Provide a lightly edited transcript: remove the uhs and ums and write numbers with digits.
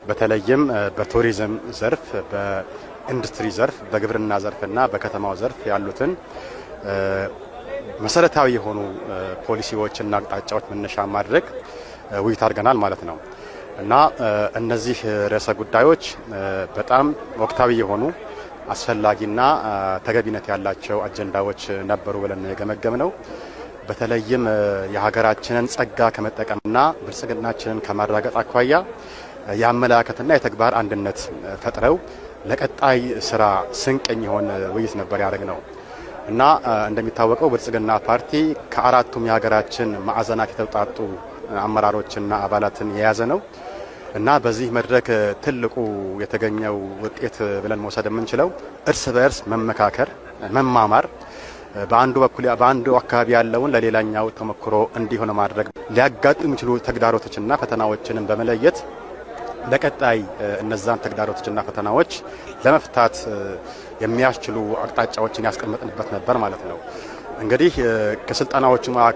በተለይም በቱሪዝም ዘርፍ፣ በኢንዱስትሪ ዘርፍ፣ በግብርና ዘርፍና በከተማው ዘርፍ ያሉትን መሰረታዊ የሆኑ ፖሊሲዎችና አቅጣጫዎች መነሻ ማድረግ ውይይት አድርገናል ማለት ነው። እና እነዚህ ርዕሰ ጉዳዮች በጣም ወቅታዊ የሆኑ፣ አስፈላጊና ተገቢነት ያላቸው አጀንዳዎች ነበሩ ብለን የገመገምነው። በተለይም የሀገራችንን ጸጋ ከመጠቀምና ብልጽግናችንን ከማረጋገጥ አኳያ የአመለካከትና የተግባር አንድነት ፈጥረው ለቀጣይ ስራ ስንቅ የሚሆን ውይይት ነበር ያደረግነው። እና እንደሚታወቀው ብልጽግና ፓርቲ ከአራቱም የሀገራችን ማዕዘናት የተውጣጡ አመራሮችና አባላትን የያዘ ነው። እና በዚህ መድረክ ትልቁ የተገኘው ውጤት ብለን መውሰድ የምንችለው እርስ በእርስ መመካከር፣ መማማር፣ በአንዱ በኩል በአንዱ አካባቢ ያለውን ለሌላኛው ተሞክሮ እንዲሆን ማድረግ፣ ሊያጋጥሙ የሚችሉ ተግዳሮቶችና ፈተናዎችንም በመለየት ለቀጣይ እነዛን ተግዳሮቶችና ፈተናዎች ለመፍታት የሚያስችሉ አቅጣጫዎችን ያስቀመጥንበት ነበር ማለት ነው። እንግዲህ ከስልጠናዎቹ መካከል